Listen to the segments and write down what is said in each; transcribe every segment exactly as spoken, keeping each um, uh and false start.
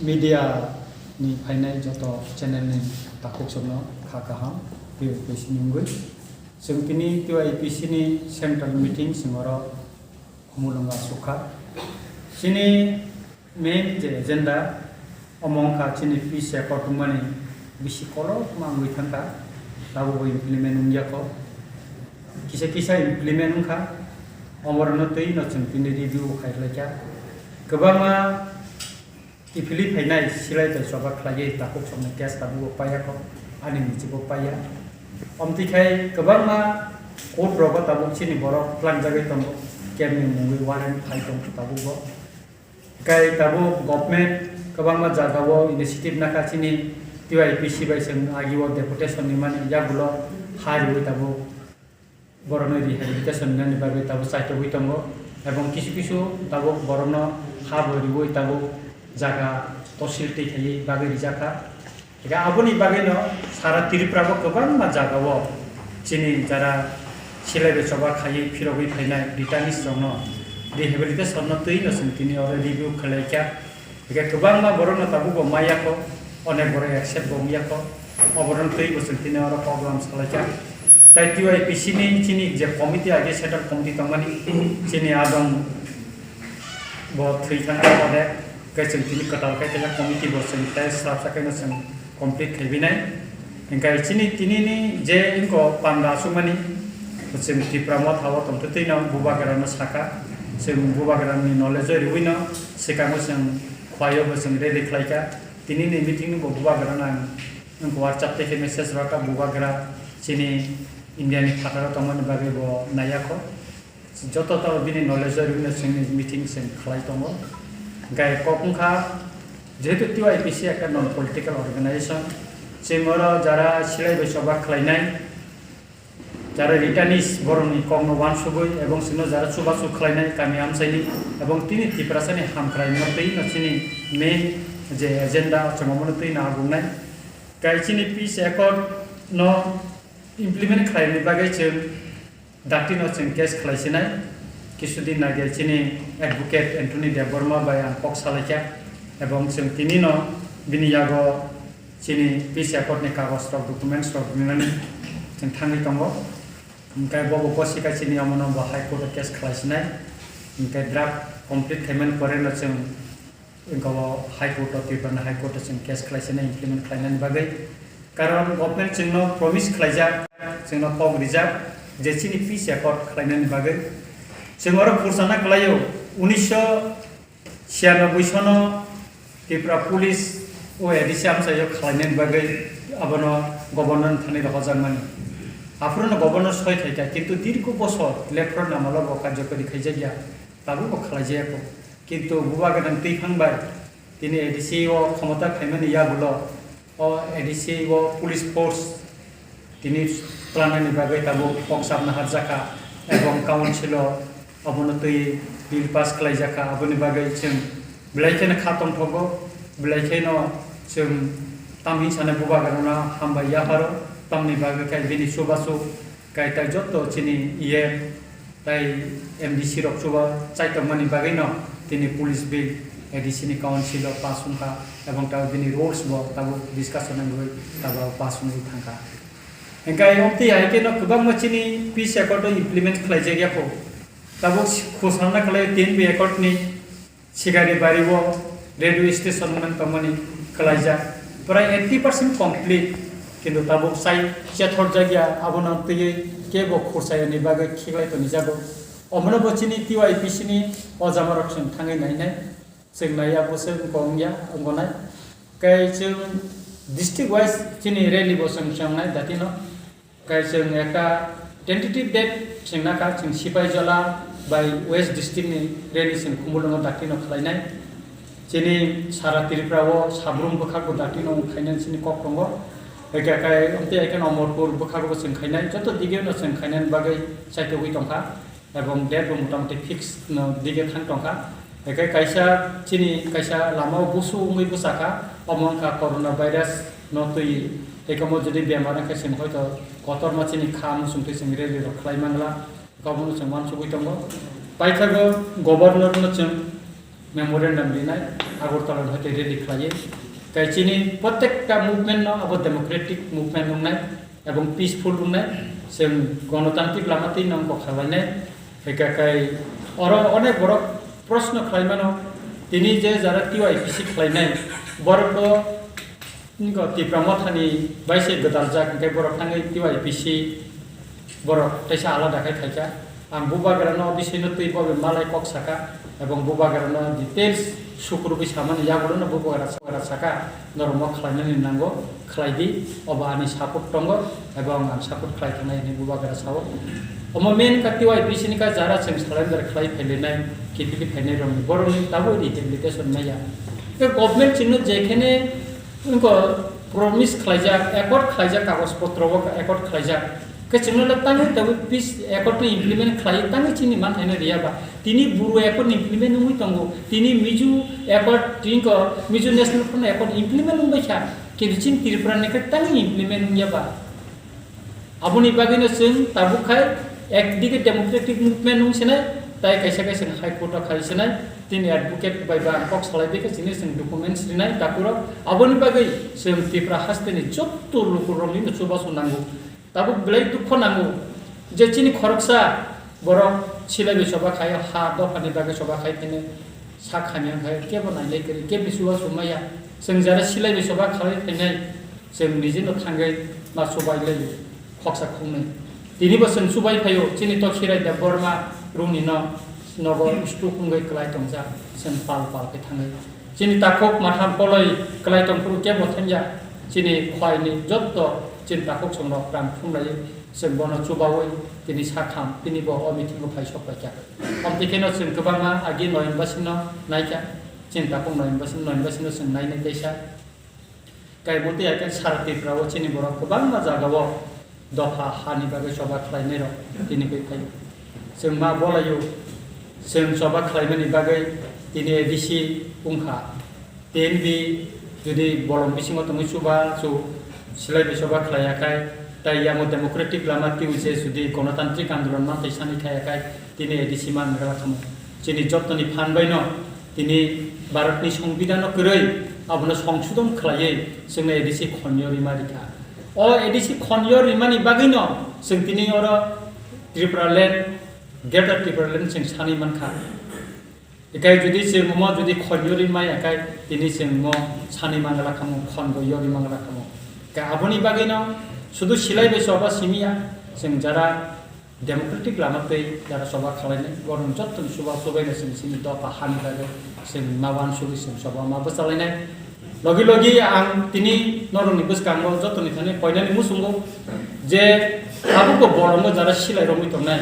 Media ni phainai joto channel ni takhuk songno kha kaham, T Y P C ni wngwi. Chwng tini T Y P C ni central meeting chwng oro Khumulwngo aswk kha. Chini main je agenda, omo wngkha chini peace accord wngmani bisi kolokma wngwi thangkha, tabukbo implement wngya kho. Kisa kisa implement wngkha, omorokno twi no chwng tini review khai khlaikha. Kwbangma kiphilwi phainai silai bai choba khlaiwi takhuk songni case tabukbo paiya kho, ani muchukbo paiya. Omtwi khai kwbangma court rogo tabuk chini borok tlangjagwi tongo, camp ni mungwi warrant phai tong tabukbo. Kai tabuk government kwbangma jagao initiative nakha chini T Y P C bai chwng agio deputation ni mani yagulo ha riwi tabuk borokno rehabilitation nani bagwi tabuk chaitogwi tongo, ebong kisu kisu tabuk borokno ha bo riwi tabuk jaga tosil twi khaiwi bagwi rijakha. Hingkhe aboni bagwino sara Tripura bo kwbangma jagao chini jara silai bai choba khaiwi phirogwi phainai returnees rokno rehabilitation no twi no chwng tini oro review khlai kha. Hingkhe kwbangma borokno tabukbo maya kho, onek borok accept bo wngya kho, oborokno twi bo chwng tini oro program salai kha. Tai T Y P C ni chini je committee age central committee tongmani chini adong bo thwi thang kha onek, hingkhe chwng tini kwtal khe kaisa committee bo chwng tai swrapsa khe no chwng complete khaibinai. Hingkhe chini tinini je wngkha panda aswkmani, chwng Tipra Motha o tongtwtwino Bubagrano sakha, chwng Bubagrani knowledge o riwino swkango chwng khwlaio bo chwng rally khlaikha. Tinini meeting bo Bubagrano ang wngkha WhatsApp tei khe message rwkha, Bubagra chini India ni phataro tongmani bagwi bo naiyakho. Joto to bini knowledge o rwino chwngni meeting chwng khlai tongo. Hingkhe kok wngkha, jehetu T Y P C ekta non political organization, chwng oro jara silai bai choba khlainai, jara returnees borokni kokno uansugwi ebong chwngno jara chubachu khlainai kami amchaini ebong tini Tiprasani hamkraino twi no chini main je agenda chwng omono twi no agungnai. Kai chini peace accord no implement khlaini bagwi chwng Dakti no chwng case khlai sinai, kisudin age chini advocate Anthony Debbarma bai ang kok salaikha, ebong chwng tini no bini yago chini peace accord ni kagoj rok, documents rok rinani chwng thangwi tongo. Hingkhe bobo gosika chini omono bo High Court o case khlai sinai, hingkhe draft complete khaimani pore no chwng Wngkha o High Court o, Tripura ni High Court o chwng case khlai sinai implement khlainani bagwi. Karon government chwngno promise khlaijak, chwngno kok rijak je chini peace accord khlainani bagwi. Chwng oro khursa na khlaio, unisho chhiyanoboi sono Tripura Police o A D C amchaio khlainani bagwi abono governor ni thani rohorjakmani. Aphuru no governor soi khaikha, kintu dirgo bosor lephro namalo bo karjokari khaijakya. Tabukbo khlaijaya kho. Kintu Bubagra twi phang bai tini A D C o khomota phaimani yagulo o A D C o police force tini tlangnani bagwi tabuk kok sabna harjakha ebong council o obono twi bill pass khlaijakha. Aboni bagwi chwng belai kheno kha tongthogo, belai kheno chwng tamni sana Bubagrano hambai yapharo, tamni bagwi khe bini chubachu kaitor joto chini E M Tai M D C rok chuba chaitokmani bagwino tini police bill A D C ni council o pass wngkha, ebong tabuk bini rules bo tabuk discussion wngwi tabuk pass wngwi thangkha. Hingkhe amtwi hai kheno kwbangma chini peace accord o implement khlaijak ya kho. Tabuk khosana khlai tin B accord ni Sigari bari o railway station wngmani tongmani khlaijak, prai eighty percent complete, kintu tabuk sai chethorjak ya, abono twiwi kebo khursa yani bagwi khiklai tonijago. Omono bo chini T Y P C ni o jamarok chwng thangwi nainai, chwng naiya bo se wngkha wngya wngkha nai. Kai chwng district wise chini rally bo chwng chwngnai datino. Kai chwng ekta tentative date chwng nakha, chwng Sipaijala bai West District ni rally chwng Khumulwngo dakti no khlainai. Chini sara Tripura o Sabrum bwkhak bo dakti no khainani chini kok tongo. Eke kai amtwi eke no Amarpur bwkhak bo chwng khainai. Joto dige no chwng khainani bagwi chaitogwi tongkha. Ebong date bo motamoti fix no dige thang tongkha. Hingkhe kaisa chini kaisa lama o busu wngwi bwsakha, omo wngkha corona virus no twi. Ekomo jodi bemar wngkhe chwng hoito kotorma chini kha muchungtwi chwng rally rok khlai mangla, omono chwng uansugwi tongo. Paithago governor no chwng memorandum rinai, Agartala no hoite rally khlaiwi. Tei chini protekta movement no abo democratic movement wngnai ebong peaceful wngnai, chwng gonotantrik lama twi nang kok khlainai. Hwnkhe kai oro onek borok proshno khlaimano, tini je jara T Y P C khlainai, borok bo Nokho Tipra Mothani bai se gwdal jak, hwnkhe borok thangwi T Y P C borok teisa alada khe khaikha. Ang bubagrano bisino twi bobe malai kok saka, ebong bubagrano details sukurubwi samani yagulono bubagra saka, norokno khlainani nango, khlai di, obo ani support tongo, ebong ang support khlai thangnai hwnwi bubagra sao. Omo main ka T Y P C ni ka jara chwng surrender khlai phailainai, kiphilwi phainai rokni, borokni tabuk rehabilitation maya. Tei government chwngno jekhene wngkha promise khlaijak, accord khlaijak, kagoj potro o accord khlaijak. Khe chwngno le tangwi tabuk peace accord no implement khlai, tangwi chini manthaino riya ba. Tini buru accord ni implement wngwi tongo, tini Mizo accord, tini ko Mizo National Front accord implement wngbai kha. Kintu chini Tripura ni khe tangwi implement wngya ba. Aboni bagwino chwng tabuk khai ekdike democratic movement wng sinai, tai kaisa kaisa High Court o khai sinai, tini advocate bai ba kok salai bai khe chini chwng documents rinai dakurok. Aboni bagwi chwng Tripura hasteni jotto lukurokni no chubachu nango. Tabuk belai dukho nango je chini khoroksa borok silai bai choba khai, ha dophani bagwi choba khai phene sak hamya khai kebo nailai kwrwi, kebo chubachu maya. Chwng jara silai bai choba khalai phainai, chwng nijino thangwi ma chubai lai khoksa khungnwi. Tini bo chwng chubai phaio, chini to Khirai Debbarma rungni no nogo stroke wngwi kwlai tongjak, chwng pal pal khe thangwi. Chini takhuk matham poloi kwlai tongphuru kebo thangya, chini khwlaini jotto chini takhuk chwngno rang thumlaiwi chwng bono chubaui tini sakham, tini bo o meeting o phai sok paikha. Amtwi kheno chwng kwbangma agi noyonbasino naikha, chini takhuk noyonbasino, noyonbasino chwng nainai teisa. Kaibotwi hai khe sara Tripura o chini borok kwbangma jaga o dopha hani bagwi choba khlainai rok tini bai phaio. Chwng ma bolaio, chwng choba khlaimani bagwi tini A D C wngkha. T N V jodi bolong bisingo tongwi chuba chu silai bai choba khlaiya khai, tai yango democratic lama twiwi se jodi gonotantrik andolon mantwi sani khaiya khai, tini A D C man mera khamo. Chini jottoni phan baino tini Bharatni Songbidhano kwrwi abono songsodon khlaiwi chwngno A D C khonyo rima rikha. O A D C khonyo rimani bagwino chwng tini oro Tripura land, Greater Tripura land chwng sanwi mankha. Ekai jodi chwng omo jodi khonyo rimai ekai tini chwng mo sanwi mangala khamo, khongo yori mangala khamo. Ka aboni bagwino sudu silai bai choba simiya, chwng jara democratic lama twi jara choba khalainai, borok jottoni chuba chubaino chini chini dopha hani bagwi chwng ma uansugwi chwng choba ma bwchalainai. Logi logi ang tini norokni bwskango jottoni thani koinani muchungo je tabukbo bolongo jara silai romwi tongnai,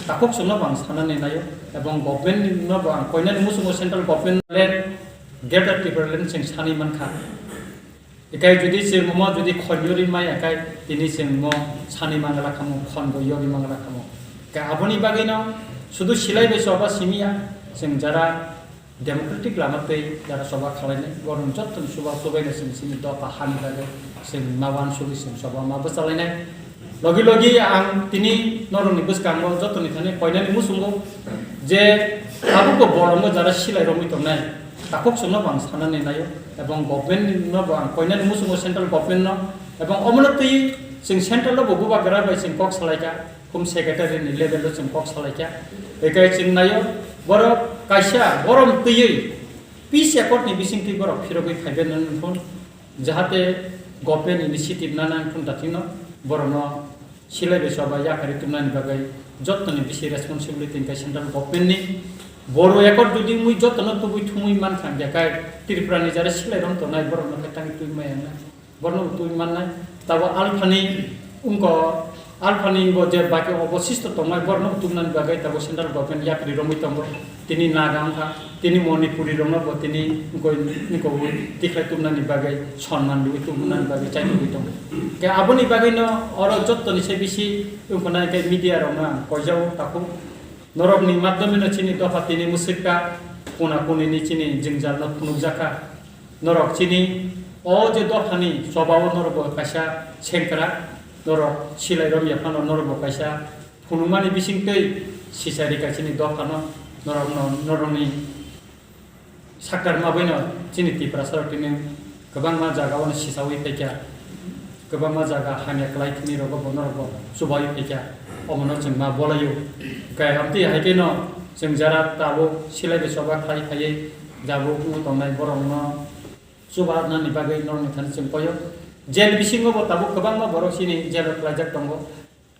takhuk chwngno bo ang sanani naio, ebong government no bo ang koinani muchungo central government land, Greater Tipraland chwng sanwi mankha. Ekai jodi chwng omo jodi khonjori maya kai tini chwng mo sanwi mangala khamo, khongo yori mangala khamo. Ka aboni bagwino sudu silai bai choba simiya, chwng jara democratic lama twi jara choba khalainai, borok jottoni chuba chubaino chwng chini dopha hani bagwi chwng ma uansugwi chwng choba ma bwchalainai. Logi logi ang tini norokni bwskango jottoni thani koinani muchungo je tabukbo bolongo jara silai romwi tongnai, takhuk chwngno bo ang sanani naio, ebong government no bo ang koinani muchungo central government no, ebong omono twi chwng central o bo bubagra bai chwng kok salaikha, home secretary ni level o chwng kok salaikha. Ekai chwng naio, borok kaisa borom twiwi peace accord ni bisingtwi borok phirogwi phaibai nang phun. Jahate government initiative nana wngkha thino borokno silai bai choba yakarwi tubunani bagwi jottoni bisi responsibility hwnkhe central government ni. Boro accord jodi wngwi jottono tubui thumui mankha hwnkhe kai Tripura ni jara silai rok tongnai borokno khe tangwi tubui maya wngna borokno tubui mannai. Tabo alphani wngkha. Alphani bo je baki obosisto tongnai borno tubunani bagwi tabuk central government yapri romwi tongo. Tini Naga wngkha, tini Manipuri rokno bo tini wngkoi wngkoi tikhlai tubunani bagwi sonman rwi tubunani bagwi chaitugwi tongo. Khe aboni bagwino oro jottoni se bisi wngkha nai khe media rokno ang koijao takhuk. Norokni madhyomeno chini dopha tini mwswkha, kuna kunini chini jwngjalno phunukjakha. Norok chini o je dophani chobao norokbo kaisa sengkrak, norok silai romya phano norokbo kaisa phunukmani bisingtwi sisa rika chini dophano norokno, norokni Sakar ma baino chini Tiprasa rok tini kwbangma jaga o sisawi phaikha, kwbangma jaga hamya kwlai thini rogo bono rogo chubai phaikha, omono chwng ma bolaio. Khe amtwi hai kheno chwng jara tabuk silai bai choba khlai phaiwi jabo wngwi tongnai borokno chuba nani bagwi norokni thani chwng koyo. Jail bisingo bo tabuk kwbangma borok chini jail o kwlaijak tongo.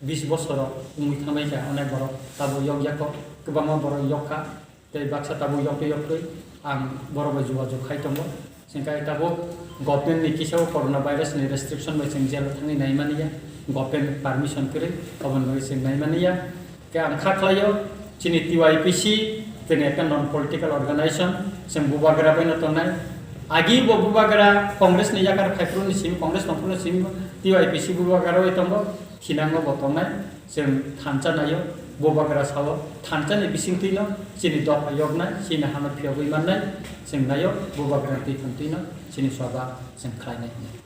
Bis bosoro wngwi thangbai kha, onek borok tabuk yokjak kho, kwbangma borok yok kha, tei baksa tabuk yoktwi yoktwi ang borok bai jogajog khai tongo. Chwng khe tabuk government ni kisa o corona virus ni restriction bai chwng jail o thangwi nai mani ya, government permission kwrwi, aboni bagwi chwng nai mani ya. Khe ang kha khlaio, chini T Y P C, chini ekta non political organization, chwng bubagra bai no tongnai. Agi bo bubagra Congress ni yakar phaiphru ni simi, Congress tongphru ni simi T Y P C bubagra bai tongo. Thinango bo tongnai, chwng thansa naio, bubagra sao, thansa ni bisingtwi no chini dopha yoknai, chini hano phiyogwi mannai, chwng naio, bubagra twi phan twi no chini soba chwng khlainai hwnwi.